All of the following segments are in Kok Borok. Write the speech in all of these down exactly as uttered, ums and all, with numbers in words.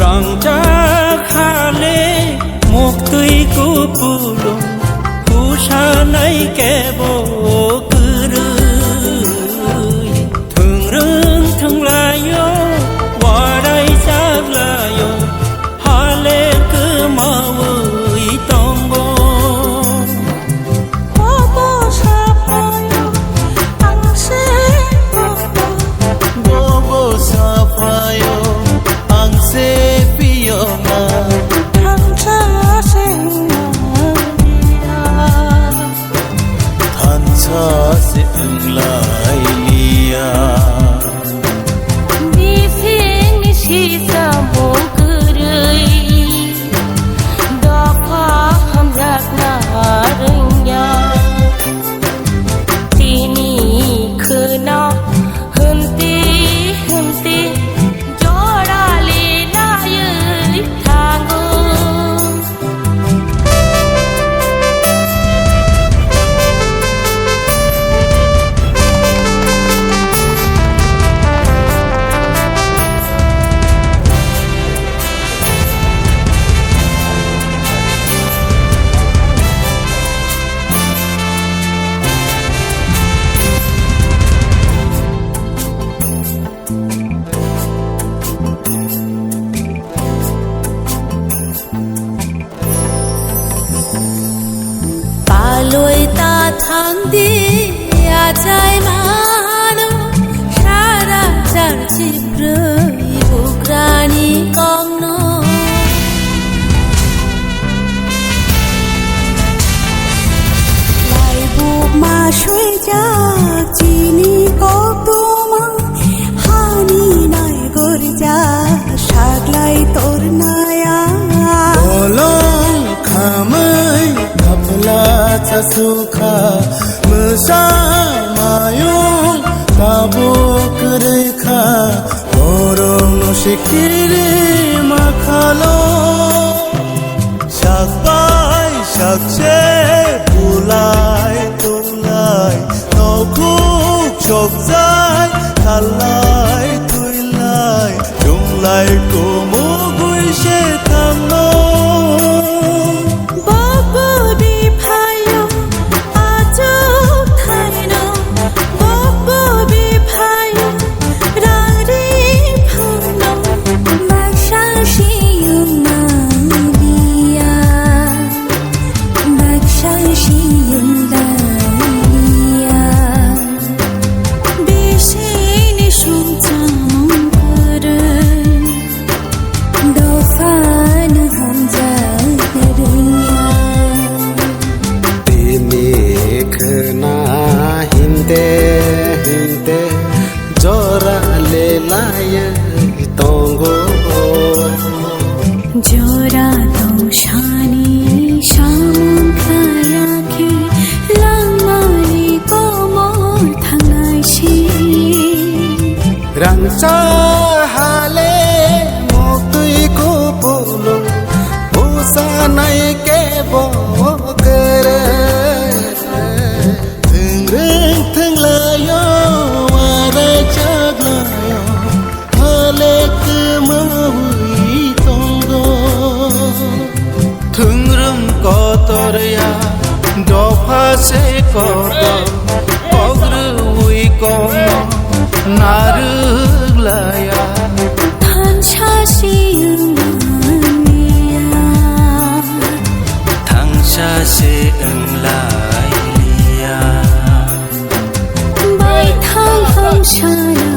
Rangchak hale muktwi kupulung, kusanai kebo kwrwi. Thwngrwng thwnglaio, warai chaklaio, hale kwmawi tongo. Bobo saphaio, ang se bobo. Bobo saphaio, ang se piyona. Thansa se wnglailiya. Thansa se wnglailiya. Bisingni sisa mung kwrwi, dopha hamjakna rwngya. Tini khwna hwnti hwnti jora linaiwi thango. Palwi ta thangdi achai mano, sara char chibrwi bukrani kokno. Laibuk ma swijak chini koktwma, hani nai gorjak saklai tornaya. Bolong khamwi thapla chasukha, mwsa mayung tabuk kwrwikha, borokno sikiri makhalo. Sak bai sak se bulai tunglai, nokhuk chokjai, thalai tuilai, chunglai kumugwi se tangno. Bobo biphayo achuk thaino, bobo biphayo rari phano, baksa siyung maliya, baksa siyung laliya. Bisini sumchang kwrwi, dophano hamjak rwngya. Tini khwna hinte hinte jora lelaiwi tongo. Jora tongsani samung khlaiya khe langmani komor thangnai si. Rangchak hale muktwi kupulung, busanai kebo kwrwi. Thwngrwng thwnglaio, warai chaklaio, hale kwmawi tongo. Thwngrwng kotor ya, dopha se kotor, kok rwui komo narwk laya. Thansa siyung manya. Thangsa se wng lai liya. Baithang hamsana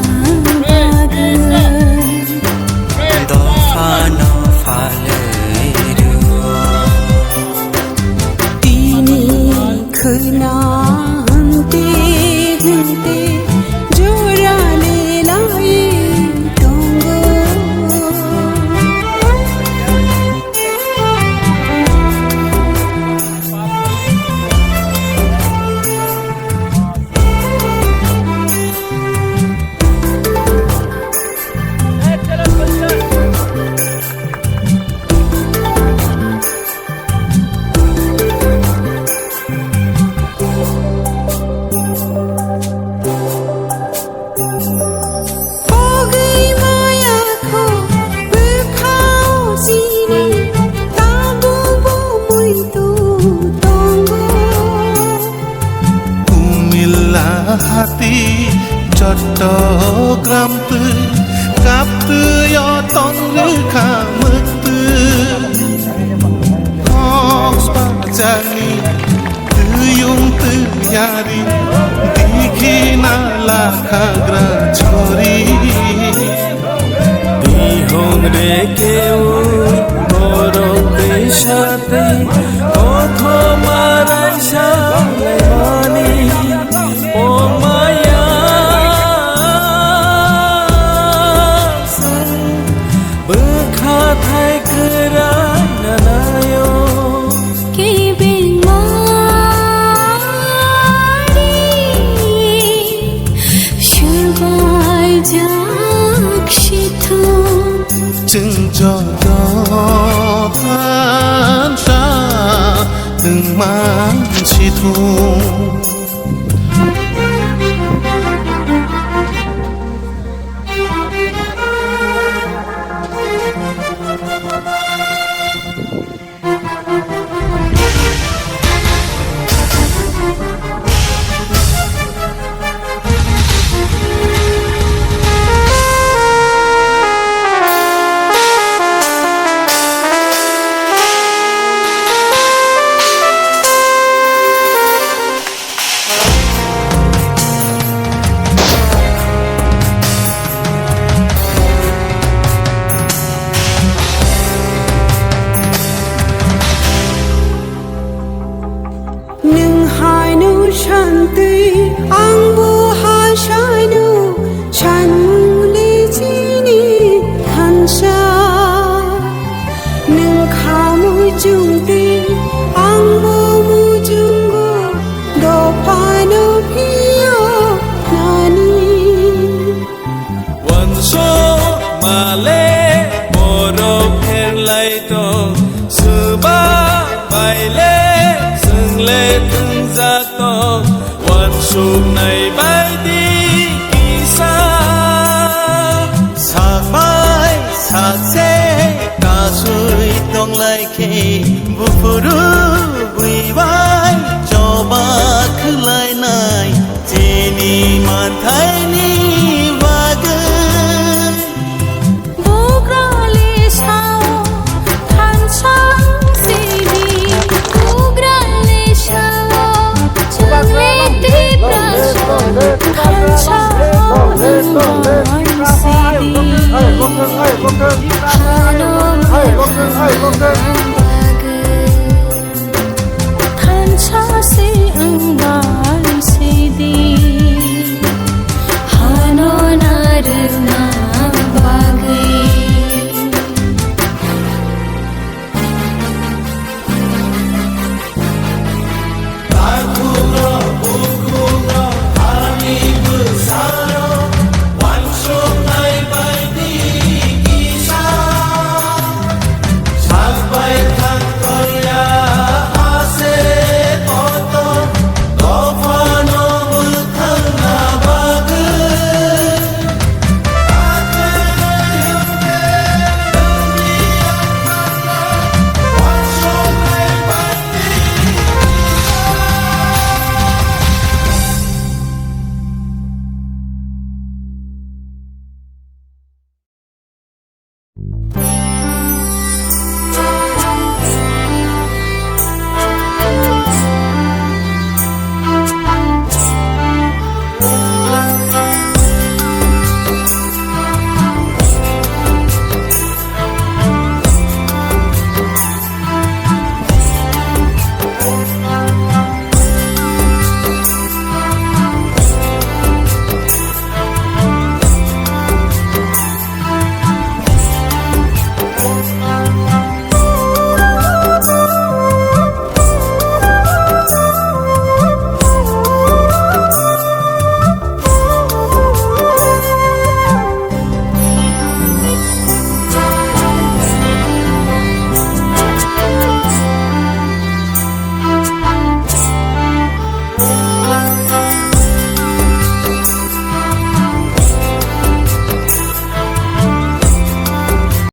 bagwi. Dophano phalwi rwo. Tini khwna hwnti hwnti jora le Yari dikhi na lakhagra chori. Bihong re keu borok tei satwi kothoma raisa laimani. O maya san bwkha thai kwrai nanaio. Kibingma ri subaijak sithung. Chwng joto thansa tongmang sithung. Nwng haino santwi, angbo hasaino sanmungni chini thansa. Nwng kha muchungtwi, angbo muchungo, dophano phiyo nani. Wansukmale borok pherlai tong, swba baile chwngle thwngjak tong, wansuknai baidi kisa. Sakbai sakse kasui tonglai khe, buphuru buibai choba khwlainai. Chini manthaini bagwi. Bugrali sao thansang sidi, bugrali sao chwngli Tiprasa thansang sidi. Hano bagwi. Thansa se wng bai se di, hano narwkna bagwi.